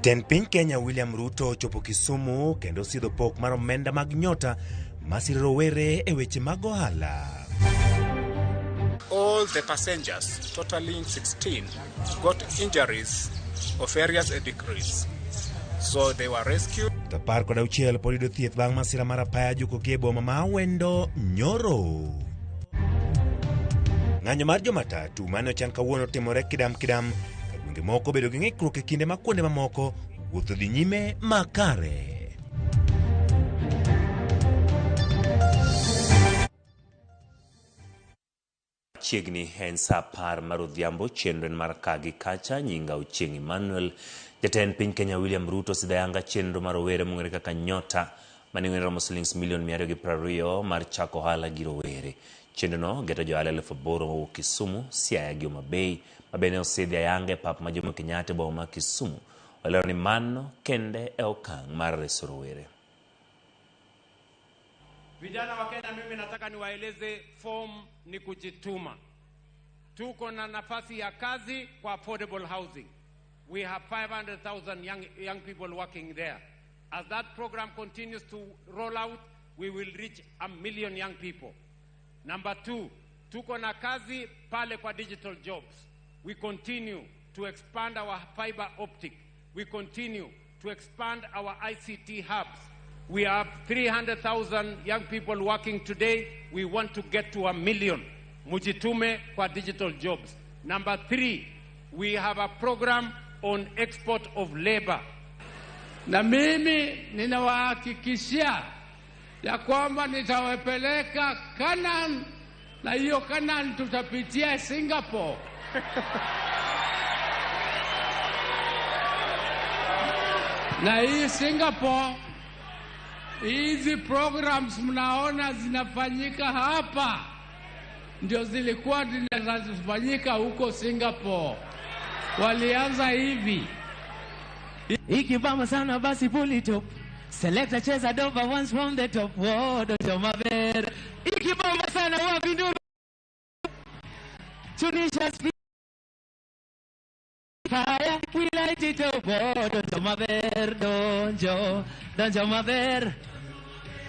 Jatend piny Kenya William Ruto ochopo Kisumu kendo sidho pok mar omenda mag nyota masiro rowere e weche mag ohala. All the passengers, totaling 16, got injuries of various degrees. So they were rescued. To 16 pod yudo thieth bang' masira mar apaya jukogi e boma ma Awendo nyoro. Ng'anyo mar jomatatu mane ochan kawuono timore kidam kidam ka gwenge moko obedo gi ng'ikruok e kinde ma kuonde mamoko wuoth odhi nyime makare. Chiegni en saa 10 mar odhiambo, chenro en mar ka gi kacha. Nyinga Ochieng' Emmanuel. Jatend piny Kenya William Ruto osidho ayanga chenro mar rowere mong'ere kaka Nyota ma nengone romo silings milion 220 mar chako ohala gi rowere. Chenrono geto johala 8,000 mowuok Kisumu, Siaya gi Homa Bay ma bende osidhi ayanga e pap ma Jomo Kenyatta e boma ma Kisumu. Olero ni mano kende e okang' mar reso rowere. Vijana wa Kenya, mimi nataka niwaeleze form ni kujituma. Tuko na nafasi ya kazi kwa affordable housing. We have 500,000 young people working there. As that program continues to roll out, we will reach a million young people. Number 2, tuko na kazi pale kwa digital jobs. We continue to expand our fiber optic. We continue to expand our ICT hubs. We have 300,000 young people working today. We want to get to a million. Mujitume kwa digital jobs. Number 3, we have a program on export of labor. Na mimi ninawahakikishia ya kwamba nitawapeleka Canaan, na hiyo Canaan tutapitia Singapore. Na hii Singapore, hizi programs mnaona zinafanyika hapa ndio zilikuwa zinafanyika huko Singapore. Walianza hivi. Ikibamba sana basi pull it up. Selector cheza doba once from the top. Whoa, donjo maber. Ikibamba sana wapi nduru. Tunisha speed. Fire, we light it up. Oh, donjo maber, donjo, donjo maber.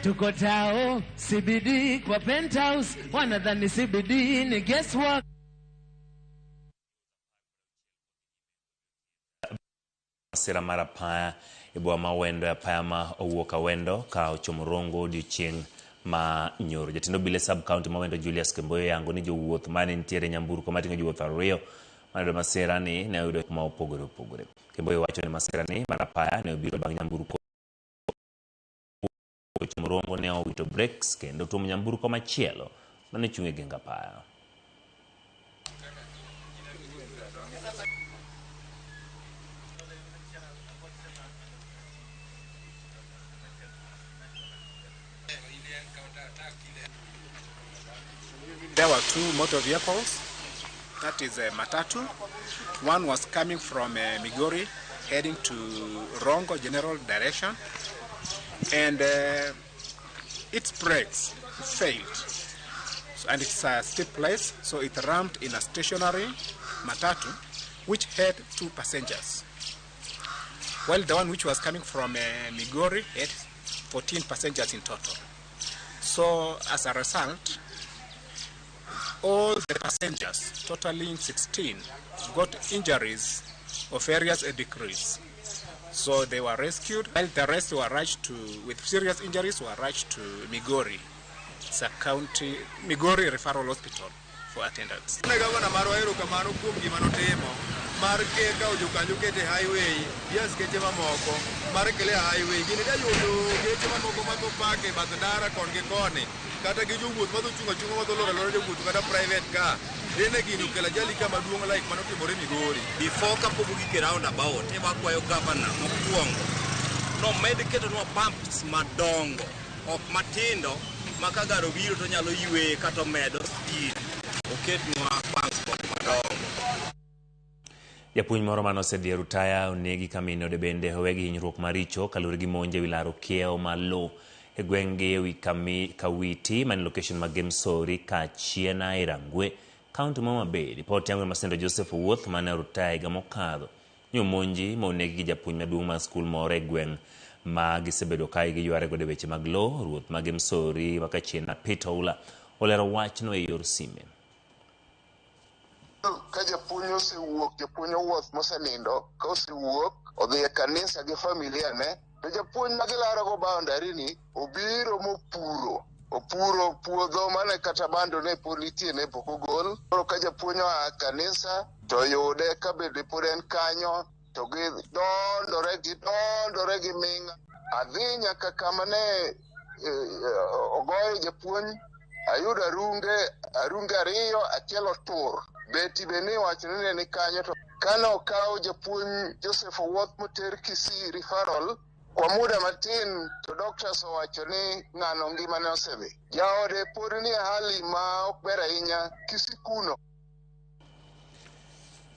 Tuko tao, CBD kwa penthouse. Wanadhani CBD ni guess what? Masira mar apaya e boma ma Awendo e apaya ma owuok Awendo ka ochomo Rongo odiochieng' ma nyoro. Jatend obila e sub county ma Awendo Julius Kemboyo yango ni jowuoth mane nitiere nyamburko mating'o jowuoth 2 mane oyudo masira ni ne oyudo ma opogore opogore. Kemboyo wacho ni masira ni mar apaya ne obiro bang' nyamburko ochomo Rongo ne owito brakes kendo tuomo nyamburko machielo mane chung' e geng apaya. There were 2 motor vehicles, that is a matatu. One was coming from Migori, heading to Rongo general direction, and its brakes failed. And it's a steep place, so it rammed in a stationary matatu, which had 2 passengers. While the one which was coming from Migori had 14 passengers in total. So as a result, all the passengers, totaling 16, got injuries of various degrees. So they were rescued, while the rest were rushed to, with serious injuries, were rushed to Migori, sub-county, Migori Referral Hospital for attendance. Ne gavana marwa erokamano kuom gima notimo mar kawo jokanyo kete highway gi askeche mamoko mar clear highway. Gini da yudo geche mamoko ma dho park e bath ndara kon gi koni, kata gi jowuoth madho chung' achung'a madho loro alora jowuoth kata private car. Dine gini okelo ajali ka maduong' like manotimore Migori. Before kapok ogik e roundabout, ema akwayo gavana mokwongo nomed ketonwa pumps madongo, ok matindo ma ka gari obiro to nyalo yweye kata omedo speed. Oketnwa pumps madongo. Japuonj moro mane osedhi e rutaya onegi ka min ode bende owe gi hinyruok maricho kaluwore gi monj ewi laro kiewo mar lowo e gweng'gi ewi Kawiti mane location mag Gemsori Kachiena e Rangwe, kaunti ma Homa Bay. Ripot yango ni Masendo Joseph Owuoth mane orutaya higa mokadho Nyomonji ma onegi gi japuonj maduong' mar skul moro e gweng' ma gisebedo ka giyware godo e weche mag lowo. Ruoth ma Gimsori ma Kachien Peter Oula olero wachno e yor sime. Ka japuonj osewuok, japuonj owuoth mosenindo, ka osewuok odhi e kanisa gi familia ne, to japuonj ma gilarogo boundary ni obiro mopuro. Opuro puodho mane kata bando ne pod nitie ne pok ogol. Koro ka japuonj oa kanisa to yude ka bende pod en kanyo to gidondore gi ming'a. Adhi nyaka kama ne ogoye japuonj, ayudo arunge ariyo, achiel otur. Beti be ne iwacho ni ne ni kanyo, to kane okaw japuonj Joseph Owuoth moter Kisii referral kwa muda matin to doctors owacho ni ng'ano ngimane osedhi. Jaode pod ni e hali ma ok ber ahinya Kisii kuno.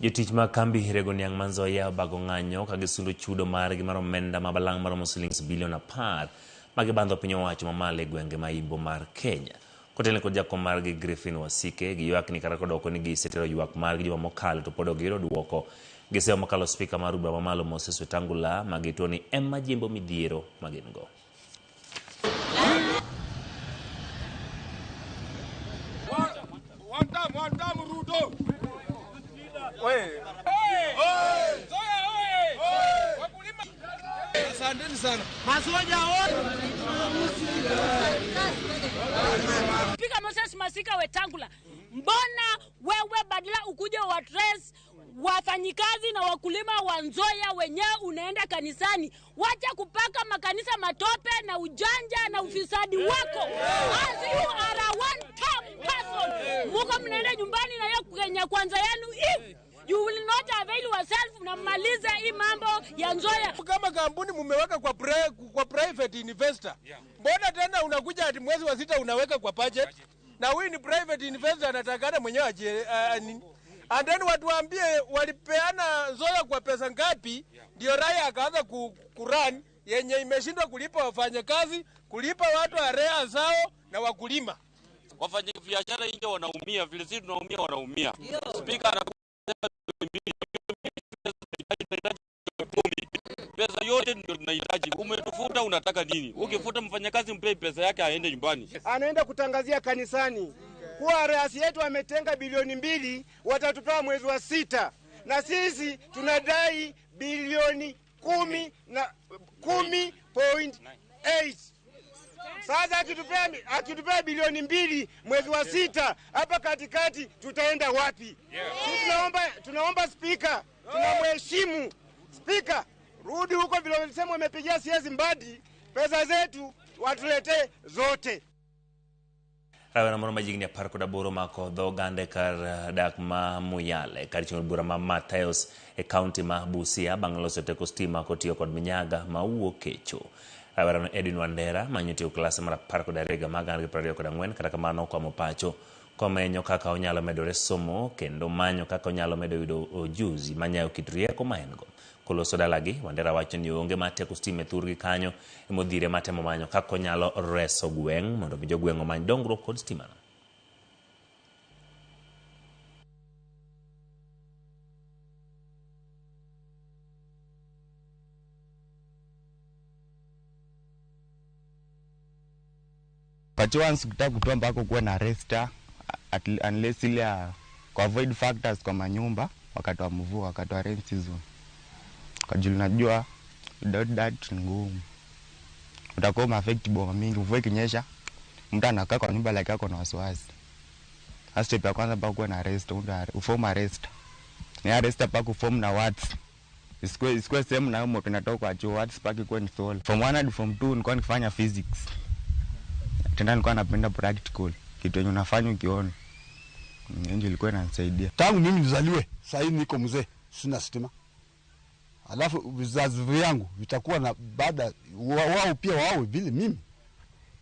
Jotich mag kambi rego niang' ma Nzoia obago ng'anyo ka gisundo chudo margi mar omenda ma balang' maromo silings bilion 10 ma gibandho piny owacho mamalo e gwenge ma imbo mar Kenya. Kotelne kod jakom margi Griffin Wasike, giywak ni kata kodoko ni gisetero ywak margi juma mokalo to pod ok giyudo duoko. Giseyo mokalo spika mar od bura mamalo Moses Wetangula ma gituo ni ema jimbo midhiero ma gin go. Spika Moses Masika Wetangula, mbona wewe badala ukuje wa address wafanyikazi na wakulima wa Nzoia wenyewe unaenda kanisani? Wacha kupaka makanisa matope na ujanja na ufisadi wako. As you are a one term person, muko mnaenda nyumbani na hiyo Kenya Kwanza yenu. If you will not avail yourself, mnamaliza hii mambo ya Nzoia. Kama kampuni mumeweka kwa private investor, mbona tena unakuja ati mwezi wa 6 unaweka kwa budget? Na huyu ni private investor anatakana mwenyewe aje. And then watu waambie walipeana Nzoia kwa pesa ngapi, ndio raia akaanza kurun yenye imeshindwa kulipa wafanyakazi, kulipa watu area zao na wakulima. Wafanyabiashara nje wanaumia, vile sisi tunaumia wanaumia. Speaker anakuja pesa yote ndio tunahitaji. Umetufuta unataka nini? Ukifuta mfanyakazi mpe pesa yake aende nyumbani. Anaenda kutangazia kanisani kuwa rais yetu ametenga bilioni 2 watatupewa mwezi wa 6, na sisi tunadai bilioni 10.8. Sasa akitupea bilioni 2 mwezi wa 6, hapa katikati tutaenda wapi? Sisi tunaomba spika, tunamheshimu spika, rudi huko vile walisema wamepigia siezi Mbadi, pesa zetu watuletee zote. Rawera moro ma jigni 18 mako dho oganda kar dak ma Muyale kar chiwo bura ma Mathaeus e kaunti ma Busia bang' loso teko stima kotiyo kod minyaga ma wuok kecho. Rawerano Edwin Wandera manyo tiyo klase mar 12 mag 2024, kata kamano okwamo pacho komenyo kaka onyalo medore somo kendo manyo kaka onyalo medo yudo ojuzi manyayo kit rieko ma en go. Koloso dalagi, Wandera wacho ni onge mar teko stima e thurgi kanyo emodhire matemo manyo kaka onyalo reso gweng' mondo mi jogweng' omany dongruok kod stimano. Pachiwa ukitaka kutoa mpaka kuwe na resta unless ile kwa avoid factors kwa manyumba wakati wa mvua, wakati wa rain season. Kwa jili najua without that ni ngumu. Utakuwa umeaffect boma mingi, mvua ikinyesha mtu anakaa kwa nyumba like yako na wasiwasi. Sasa step ya kwanza mpaka kuwe na resta, uform arrest. Ni arrest mpaka uform na watts. Isikuwe sehemu na moto inatoka kwa choo, watts mpaka ikuwe ni solar. Form 1 hadi form 2 nilikuwa nikifanya physics. Tena nilikuwa napenda practical, kitu yenye unafanya ukiona. Ndio ilikuwa inanisaidia. Tangu mimi nizaliwe, sasa hivi niko mzee, sina stima. Alafu vizazi vyangu vitakuwa na baada wao pia wao vile mimi.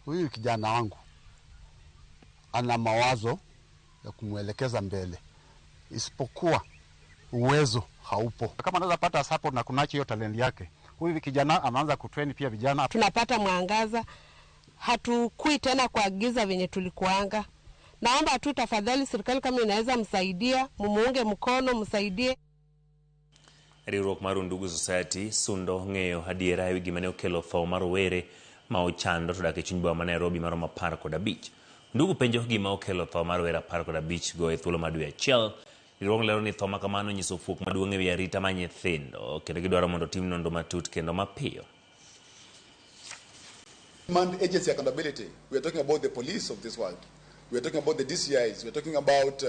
Huyu kijana wangu ana mawazo ya kumuelekeza mbele, isipokuwa uwezo haupo. Kama anaweza pata support na kunachi hiyo talent yake, huyu kijana anaanza kutrain pia vijana. Tunapata mwangaza, hatukui tena kwa giza venye tulikuanga. Naomba tu tafadhali serikali kama inaweza msaidia, mumuunge mkono, msaidie. Riwruok mar Undugu Society sundo ng'eyo adiera ewi gima ne okelo tho mar rowere ma ochando to odak e chuny boma ma Nairobi maromo 15. Undugu penjo gima okelo tho mar rowere 15 go e thuolo mar dwe achiel. Riwruogno lero ni tho ma kamano nyiso fuok maduong' ewi arita mar nyithindo kendo gidwaro mondo otim nonro matut kendo mapiyo. Demand agency accountability. We are talking about the police of this world. We are talking about the DCIs. We are talking about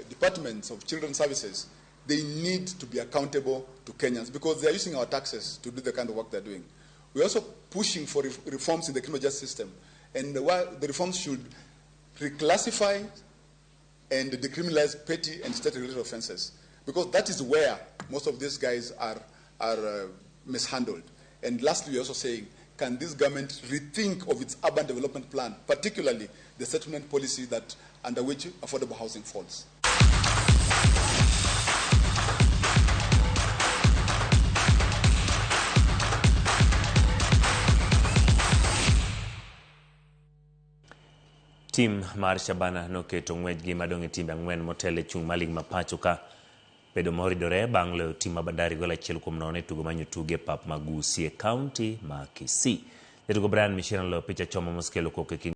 departments of children's services. They need to be accountable to Kenyans because they are using our taxes to do the kind of work they're doing. We're also pushing for reforms in the criminal justice system, and the reforms should reclassify and decriminalize petty and state-related offenses, because that is where most of these guys are mishandled. And lastly, we're also saying, can this government rethink of its urban development plan, particularly the settlement policy that under which affordable housing falls? Tim mar Shabana noketo ng'wechgi madong' e timbe ang'wen motelo e chung' mar lig ma pacho ka bedo moridore bang' loyo tim mar Bandari gol 1-0 e tugo manyo tuge e pap ma Gusii e kaunti ma Kisii. Jatugo Brian Michira noloyo picha chomo mosekelo koko e kind